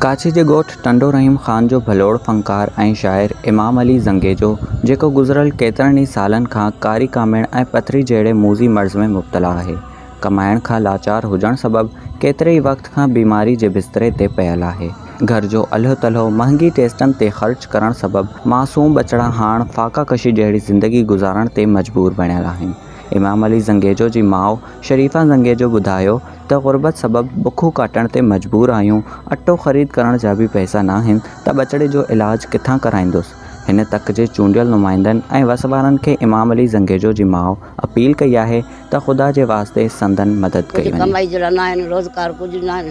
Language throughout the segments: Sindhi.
ڪاڇي جي ڳوٺ ٽنڊو رحيم خان جو ڀلوڙ فنڪار ۽ شاعر امام علي زنگيجو جيڪو گذريل ڪيترن ئي سالن کان ڪاري ڪاميڻ ۽ پٿري جهڙي موذي مرض ۾ مبتلا آهي، ڪمائڻ کان لاچار هجڻ سبب ڪيتري ئي وقت کان بيماري جي بستري تي پيل آهي. گهر جو الهو تلهو مهنگي ٽيسٽن تي خرچ ڪرڻ سبب معصوم ٻچڙا هاڻ فاقه ڪشي جهڙي زندگي گذارڻ تي مجبور بڻيل آهن. امام علي زنگيجو جي ماء شريفه زنگيجو ٻڌايو ته غربت سبب بکون ڪاٽڻ تي مجبور آهيون، اٽو خريد ڪرڻ جا به پئسا ناهن ته ٻچڙي جو علاج ڪٿان ڪرائيندس. هن تڪ جي چونڊيل نمائندن ۽ وس وارن کي امام علي زنگيجو جي ماء اپيل ڪئي آهي ته خدا جي واسطي سندن مدد ڪئي ڪجهه وڃي. ڪمائي جهڙا ناهن، روزگار ڪجهه ناهن،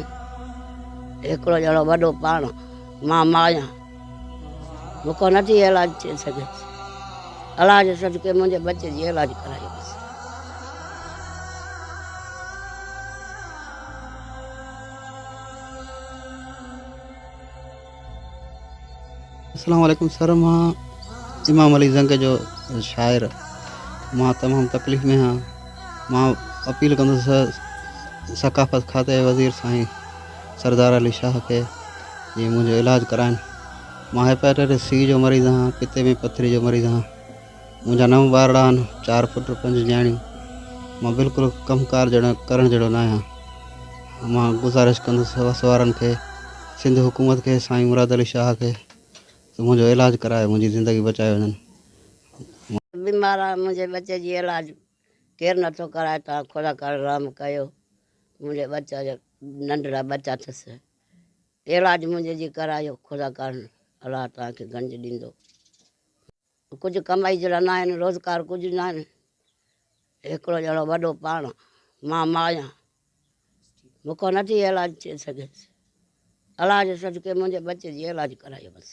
هڪڙو ڄڻو وڏو پاڻ، مان ماء آهيان. مون کان نٿي علاج ٿي سگهي. الله جي صدقي منهنجي ٻچي جي علاج ڪرايو بس. السلام عليڪم سر مان امام علي زنگ جو شاعر مان تمام تڪليف ۾ آهيان مان اپيل ڪندس ثقافت کاتي وزير سائين سردار علي شاهه کي جيئن منهنجو علاج ڪرائن. مان هيپاٽائٽس سي جو مريض آهيان، پتي ۾ پٿري جو مريض آهيان. منهنجا نو ٻارڙا آهن، چار پٽ پنج نياڻيون. مان بلڪل ڪم ڪار جهڙو ڪرڻ جهڙو نه آهيان. مان گذارش ڪندس وس وارن کي، سنڌ حڪومت کي، سائين مراد علي شاهه کي ته منهنجو علاج ڪرائي منهنجي زندگي بچائي وڃن. بيمار آهيان منهنجي ٻچي جي علاج ڪير نٿو ڪرائي توهان خدا ڪري رحم ڪيو منهنجي ٻچا جا ننڍڙا ٻچا اٿس علاج منهنجي جي ڪرايو خدا ڪارڻ الله توهان کي گنج ڏيندو. ڪجهه ڪمائي جهڙا نه آهن روزگار ڪجهه نه آهن هڪڙو ڄڻو وڏو پاڻ مان ماء آهيان مون کان نٿي علاج ٿي سگهي الله جي صدقي منهنجي ٻچي جي علاج ڪرايو بس.